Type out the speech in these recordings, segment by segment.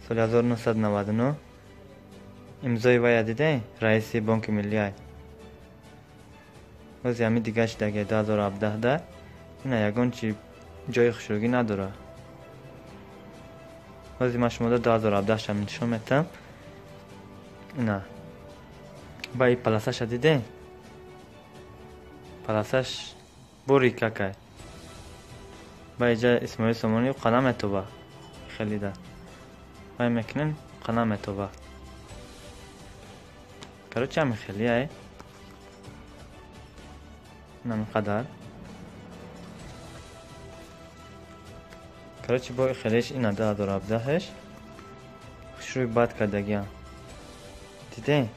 Соли 1999 имзои вая диде, раиси Бонки Миллӣ ай. Ҳози ҳами дига шидаги 2017 да ина ягон чи ҷои хушрӯгӣ надора. Ҳози ман шумода 2017 шам нишон метам. Ина ба и паласаша диде? Паласаш бори какай. Ба иҷа Исмоили Сомонӣ қана метоба. Хелида. Вай мекунем, қана метоба. Короче, ҳами хели ай. Инами қадар. Короче, бо хелиш ина 2017-ш хушрӯи бад кардагиам. Диде?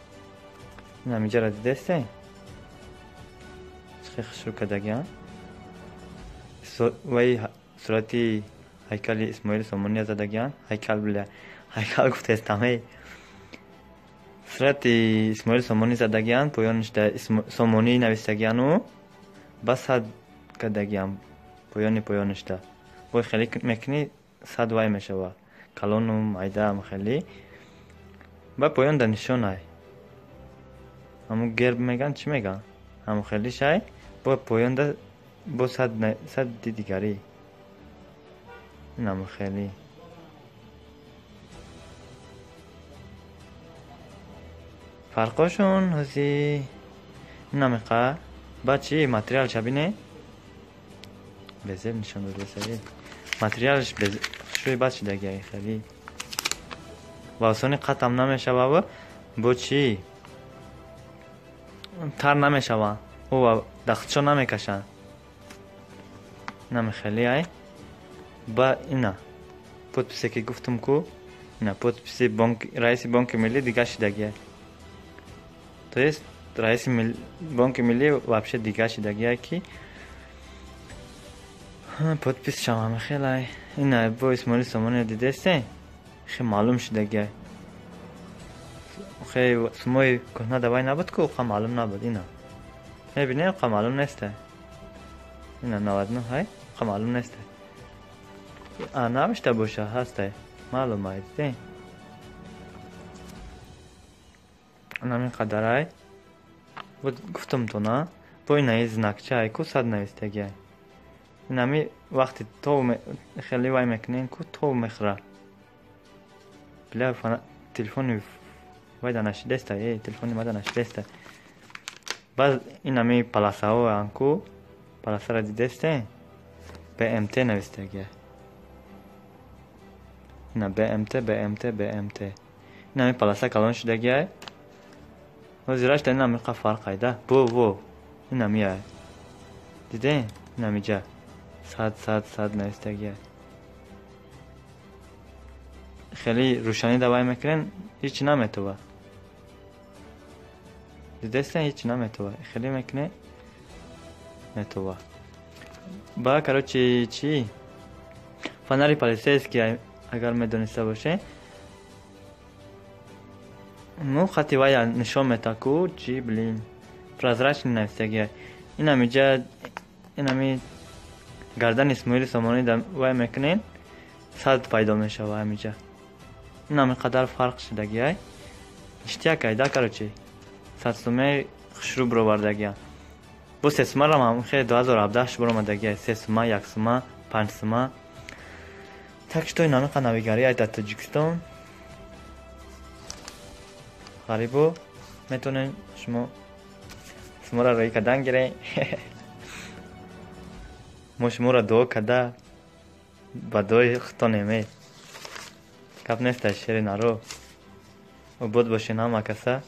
Ина миҷара дидесте? Чӣ хушрӯ кардагиам? Вай сурати ҳайкали Исмоили Сомонӣ задагиам. Ҳайкал бля. Ҳайкал гуфтаестам, эй. Сурати Исмоили Сомонӣ задагиан, поёнишда Сомонӣ навистагиану ба сад кардагиам. Поёни поёнишда. Бой хеле мекунӣ, сад вай мешава. Калону майдаам хеле. Ба поён да нишон ай. Ҳамун герб меган, чӣ меган? Ҳамун хелиш ай. Бо поён да бо сад садди дигарӣ. Инам хеле. Фарқошон ҳози инамиқа. Ба чӣ материалша бине? Безеб нишон додесаи. Материалш хушрӯи бад шидагиай хеле. Ба осонӣ қатам намешава, бо чӣ? Тар намешава. Ӯ дахтшо намекашанд. Инами хеле ай. Ба ина подписе ки гуфтум ку, ина подписи бонк, раиси Бонки Миллӣ дига шидагиай. То есть раиси Бонки Миллӣ вообще дига шидагиай ки подпис шавам хелай. Ина бо Исмоили Сомонӣ дидесте? Хе маълум шидагиай. Хе сумои кӯҳна давай набуд ку, ха маълум набуд ина. Мебинем, ха маълум несте. Ина 99 ҳай, ха маълум несте. А навишта боша ҳастай. Маълум ай, диде? Ҳамин қадарай. Гуфтам то на. Бо инаи знакча ай ку сад навистагиай. Инами вақти тов хеле вай мекунем ку тов мехӯра. Бля, телефони вай да нашидеста, эй, телефони ма да нашидеста. Баъд инами паласаҳо ан ку, паласаро дидесте? БМТ навистагиай. Ина БМТ, БМТ, БМТ. Инами паласа калон шидагиай. Ҳозираш да инами қа фарқ айда. Бо, во. Инами ай. Диде? Инами ҷа. Сад, сад, сад навистагиай. Хеле рӯшанӣ давай мекунем, ҳеҷ наметова. Дидесте, ҳеҷ наметова. Хеле мекуне, метова. Ба, короче, чӣ? Фонари полицейский агар медониста боше, ну хати вая нишон мета ку, чӣ, блин. Прозрачный навистагиай. Инами ҷа, инами гардани Исмоили Сомонӣ да вай мекунем, сад пайдо мешава ҳамиҷа. Инами қадар фарқ шидагиай. Ништяк айда, короче. Сад суме хушрӯ бировардагиам. Бо се сумарам ҳам хеле 2017 баромадагиай. Се сума, як сума, панҷ сума. Так что инами қа навигарӣ ай дар Тоҷикистон. Ғарибо метавонед шумо шуморо роӣ кардан гиред. Мо шуморо дуо карда ба дуои худтонем, эй. Гап нест дар шери наро. Обод бошед ҳама каса.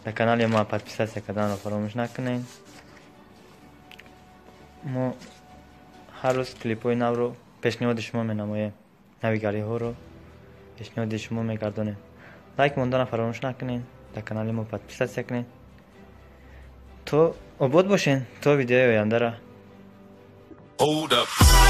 Дар канали мо подписаться карданро фаромӯш накунед. Мо ҳар рӯз клипҳои навро пешниҳоди шумо менамоем. Навигариҳоро пешниҳоди шумо мегардонем. Лайк монданро фаромӯш накунед. Дар канали мо подписаться кунед. То обод бошед, то видеои ояндара. Hold up.